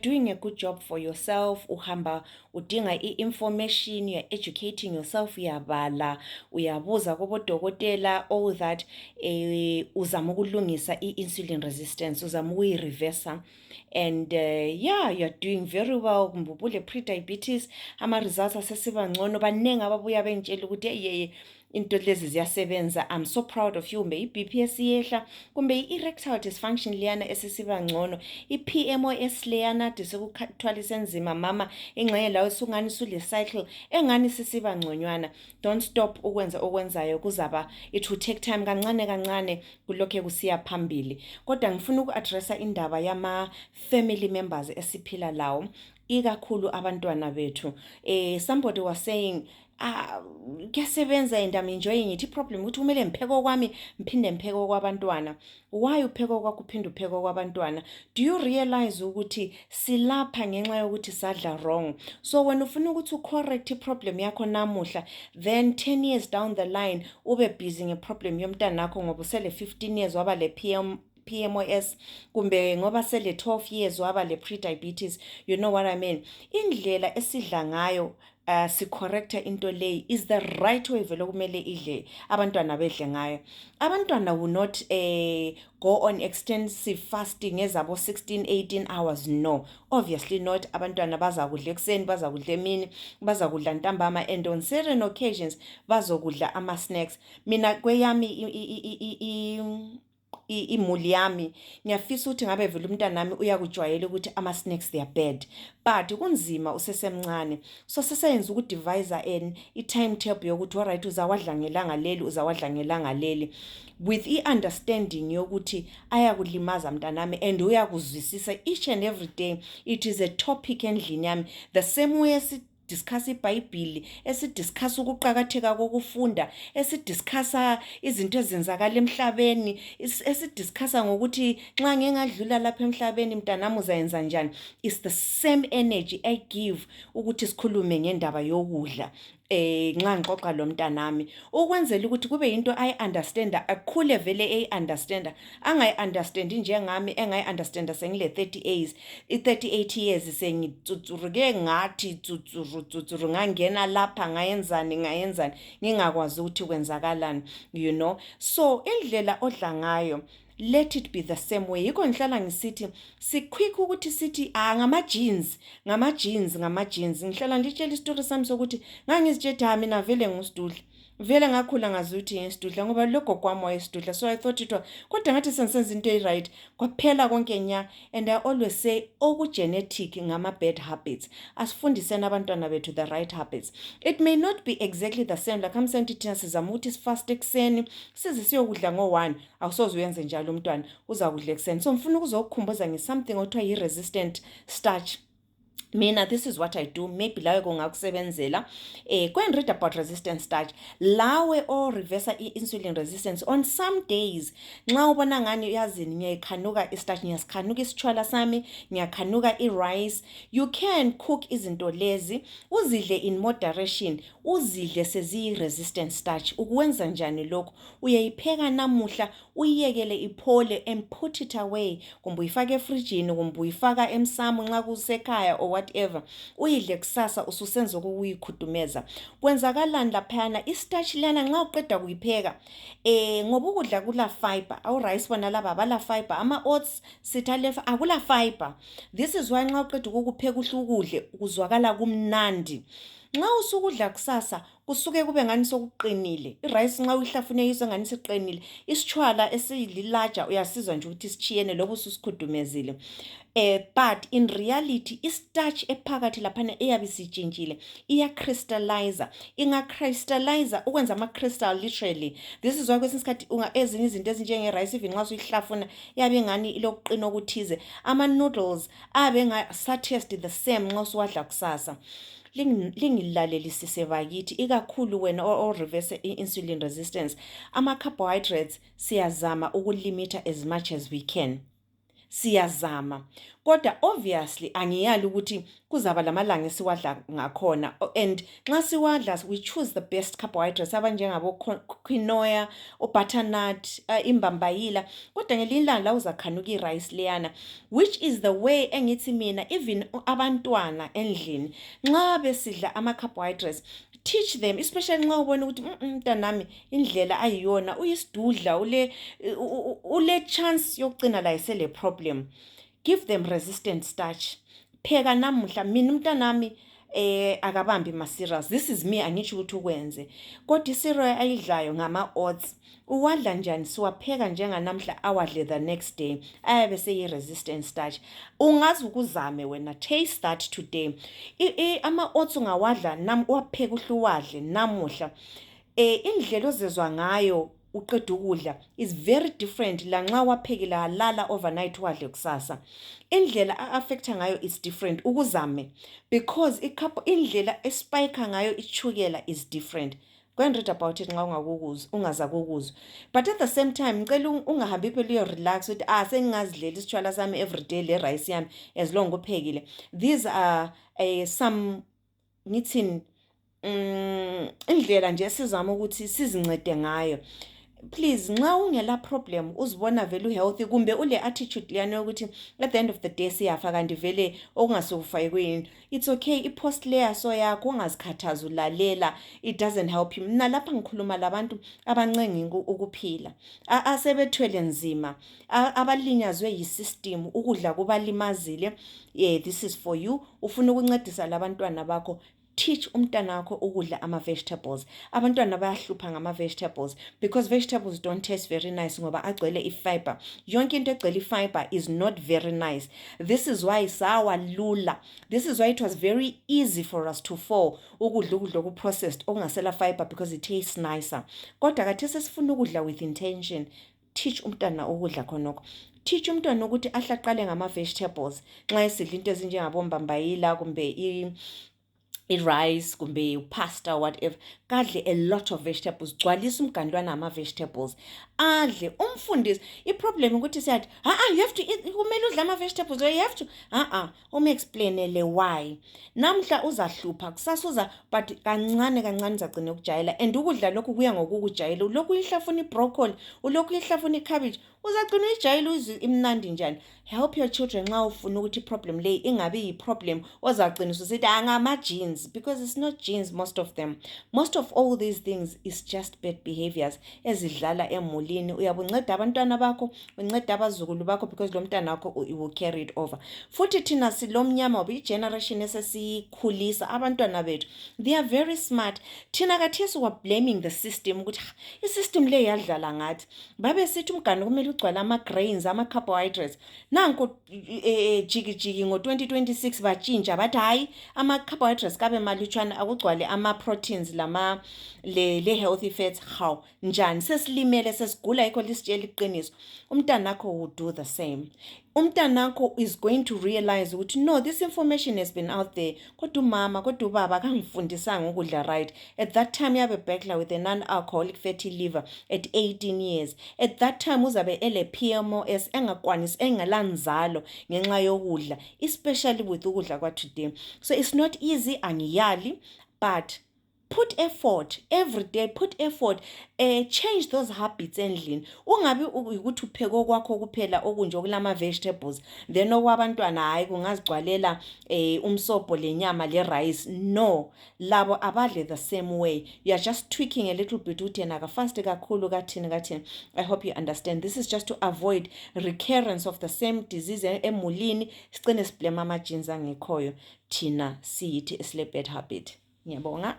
Doing a good job for yourself. Uhamba udinga i-information, you're educating yourself, uyabala, uyabuza kubodokotela, all that. Uzama ukulungisa i-insulin resistance, uzama ukuyi-reversa, and yeah, you're doing very well. Kumbe ubule pre-diabetes, ama-results asesiba ngcono. Baningi ababuya bengitshela ukuthi, "Eyeye, into lezi ziyasebenza, I'm so proud of you." Kumbe i-BP esiyehla, kumbe i-erectile dysfunction leyana esisiba ngcono, i-PMOS leyana ade sekuthwalise nzima mama, ingxenye lawe sungani sule cycle engani sisiba ngconywana. Don't stop ukwenza okwenzayo. Kuzaba, it will take time, kancane kancane kulokhe kusiya phambili. Kodwa ngifuna uku-addressa indaba yama-family members esiphila lawo, ikakhulu abantwana bethu. Somebody was saying, "Ah, kuyasebenza and I'm enjoying it. I-problem ukuthi kumele ngipheke okwami, ngiphinde ngipheke okwabantwana." Why upheke okwakho, uphinde upheke okwabantwana? Do you realize ukuthi silapha ngenxa yokuthi sadla wrong? So wena ufuna ukuthi ucorrect i-problem yakho namuhla, then 10 years down the line ube busy ngeproblem yomntanakho ngoba usele 15 years waba le PMOS, kumbe ngoba sele 12 years waba le pre-diabetes. You know what I mean? Indlela esidla ngayo, sicorrecta into leyi, is the right way vele okumele idle abantwana bedle ngayo. Abantwana will not go on extensive fasting ezabo 16 18 hours. No, obviously not. Abantwana bazakudla ekuseni, bazakudla emini, bazakudla ntambama, and on certain occasions bazokudla ama snacks. Mina kweyami imuli yami, ngiyafisa ukuthi ngabe vele umntanami uyakujwayela ukuthi ama-snacks, they are bad, but kunzima usesemncane. So seseyenza ukudevise an i-timetable yokuthi, alright, uzawadla ngelanga leli, uzawadla ngelanga leli, with i-understanding yokuthi ayakulimaza mntanami, and uyakuzwisisa. Each and every day it is a topic endlini yami, the same way esidiscussa iBhayibhili, esidiscussa ukuqakatheka kokufunda, esidiscussa izinto ezenzakala emhlabeni, esidiscussa ngokuthi nxa ngingadlula lapha emhlabeni, mntanami, uzayenza njani. It's the same energy I give ukuthi sikhulume ngendaba yokudla nxa ngixoxa lo mntanami, ukwenzela ukuthi kube into ayi-understanda, akhule vele eyi-understanda, angayi-understandi njengami engayi-understanda sengile 30 years, i-38 years, sengitsutsuruke ngathi tsutsuru tsutsuru, ngangena lapha, ngayenzani, ngayenzani, ngingakwazi ukuthi kwenzakalani. So indlela odla ngayo, let it be the same way. Yikho ngihlala ngisithi siquick ukuthi sithi, "Ah, ngama-genes, ngama-genes, ngama-genes." Ngihlala ngitshela isitori sami sokuthi ngangizitshela, "Ha, mina vele ngusidudla, vele ngakhula ngazi ukuthi ngisidudla ngoba lo gogo wami wayesidudla." So I thought it was, kodwa ngathi sengisenza into e-right, kwaphela konke nya. And I always say oku-genetic ngama-bad habits. Asifundiseni abantwana bethu the right habits. It may not be exactly the same, like I'm saying, thina sizama ukuthi sifast ekuseni size siyokudla ngo-1. Awusoze uyenze njalo, umntwana uzakudla ekuseni. So ngifuna ukuzokukhumbuza nge-something okuthiwa yi-resistant starch. Mina, this is what I do. Maybe lawe kungakusebenzela. Go and read about resistant starch. Lawe o reverse i-insulin resistance, on some days nxa ubona ngani, uyazini, ngiyayikhanuka i-starch, ngiyasikhanuka isitshwala sami, ngiyakhanuka i-rice, you can cook izinto lezi, uzidle in moderation, uzidle seziyi-resistant starch. Ukwenza njani lokhu? Uyayipheka namuhla, uyiyekele iphole and put it away, kumbe uyifake efrijini, kumbe uyifaka emsamo nxa kusekhaya or whatever, uyidle kusasa ususenza ukuyikhudumeza. Kwenzakalani laphayana? I-starch lana, nxa uqeda kuyipheka, ngoba ukudla kula fiber, awu-rice bona laba abala fiber, ama-oats sithi alefa, akula fiber. This is why nxa uqeda ukukupheka uhle ukudle, kuzwakala kumnandi. Nxa usukudla kusasa, kusuke kube ngani sokuqinile. I-rice nxa uyihlafune izwe ngani siqinile. Isitshwala esiyililaja uyasizwa nje ukuthi sitshiyene loba ususikhudumezile. But in reality i-starch ephakathi laphana eyabe isitshintshile iya-crystallizer, inga-crystallizer ukwenza ama-crystal literally. This is why kwesinye isikhathi ezinye izinto ezinjenge-rice, even nxa usuyihlafuna, iyabe ingani ilokuqina okuthize. Ama-noodles abe engasatesti the same nxa usuwadla kusasa. Lingilalelisise bakithi, ikakhulu wena o-reverse i-insulin resistance. Ama-carbohydrates siyazama ukulimita as much as we can. Siyazama, kodwa obviously angiyali ukuthi kuzaba lamalanga esiwadla ngakhona, and nxa siwadla we choose the best carbohydrates abanjengabo quinoa, o-butternut, imbambayila. Kodwa ngelinye ilanga la uzakhanuka i-rice leyana, which is the way engithi mina, even abantwana endlini, nxa besidla ama-carbohydrates, teach them, especially nxa ubona ukuthi mntanami indlela ayiyona uyisidudla, ule chance yokugcina la isele problem, give them resistant starch. Pheka namuhla, mina umntanami akabambi ma-cereals. This is me, angitsho ukuthi ukwenze, kodwa i-cereal ayidlayo ngama-oats. Uwadla njani? Siwapheka njenganamhla, awadle the next day, ayabe seyi-resistant starch. Ungaze ukuzame wena, taste that today. Ama-oats ungawadla nam uwapheke, uhle uwadle namuhla, indlela ozezwa ngayo uqeda ukudla is very different lanxa waphekile alala overnight, wadle kusasa. Indlela a-affecta ngayo is different, ukuzame, because indlela e-spike ngayo ichukela is different. Go and read about it nxa ungakukuzwa, ungaza kukuzwa. But at the same time, ngicela ungahambi phela uyo-relax ukuthi, "Ah, sengingazidlela isitshwala sami everyday, le rice yami, as long kuphekile." These are some, ngithini, indlela nje esizama ukuthi sizincede ngayo. Please, nxa ungela problem, uzibona vele u-healthy, kumbe ule attitude leyana yokuthi at the end of the day siyafa, kanti vele okungasukufa kuyini, it's okay, i-post leya so yakho, ungazikhathazi ulalela, it doesn't help you. Mina lapha ngikhuluma labantu abancengi ukuphila, asebethwele nzima, abalinyazwe yi-system, ukudla kubalimazile. Yeah, this is for you. Ufuna ukuncedisa labantwana bakho, teach umntana wakho ukudla ama-vegetables. Abantwana bayahlupha ngama-vegetables because vegetables don't taste very nice, ngoba agcwele i-fiber. Yonke into egcwele i-fiber is not very nice. This is why sawa lula. This is why it was very easy for us to fall ukudla ukudla oku-processed, okungasela fiber, because it tastes nicer. Kodwa kathi sesifuna ukudla with intention. Teach umntana ukudla khonokho. Teach umntwana ukuthi ahle aqale ngama-vegetables nxa esidla into ezinjengabombambayila kumbe i-rice kumbe pasta, whatever. Kadle a lot of vegetables. Gcwalisa umgandwana ama-vegetables, adle. Umfundisi, i-problem ukuthi siyathi, "Ha-a, you have to eat, kumele udle ama-vegetables, you have to." Ha-a, um-explainele why. Namhla uzahlupha, kusasa uza, but kancane kancane uzagcina ukujayela. And ukudla lokhu kuya ngokukujayela. Ulokhu uyihlafuna i-broccoli, ulokhu uyihlafuna i-cabbage, uzagcina uyijayela, uzwe imnandi njani. Help your children nxa ufuna ukuthi i-problem leyi ingabi yi-problem ozagcina ususithi angama-genes, because it's not genes, most of them. Most of all these things is just bad behaviors ezidlala emulini. Uyabunceda abantwana bakho, unceda abazukulu bakho, because lo mntana wakho will carry it over. Futhi thina silomnyama ngoba i-generation esesiyikhulisa abantwana bethu, they are very smart. Thina kathesi we blaming the system ukuthi, "Ah, i-system le yadlala ngathi." Babesithi umganu kumele ugcwale ama-grains, ama-carbohydrates. Nanko jikijiki ngo-2026 batshintsha, bathi hhayi, ama-carbohydrates kabe malutshwana, akugcwale ama-proteins lama le healthy fats. Hawu, njani? Sesilimele, sesigula, yikho lisitshela iqiniso. Umntanakho will do the same. Umntanakho is going to realize ukuthi, "No, this information has been out there, kodwa umama, kodwa ubaba akangifundisanga ukudla right." At that time uyabe battla with a non-alcoholic fatty liver at 18 years. At that time uzabe ele PMOS, engakwanisi, engelanzalo ngenxa yokudla, especially with ukudla kwa-today. So it's not easy, angiyali, but put effort every day, put effort, change those habits endlini. Ungabi ukuthi upheke okwakho kuphela okunje okulama vegetables, then okwabantwana hayi, kungazigcwalela umsobho lenyama le rice. No, labo abadle the same way. You are just tweaking a little bit ukuthi yena akafasti kakhulu, kathini kathini. I hope you understand. This is just to avoid recurrence of the same disease emulini, sicine si-blame ama-genes angekhoyo, thina siyithi esile bad habit. Ngiyabonga.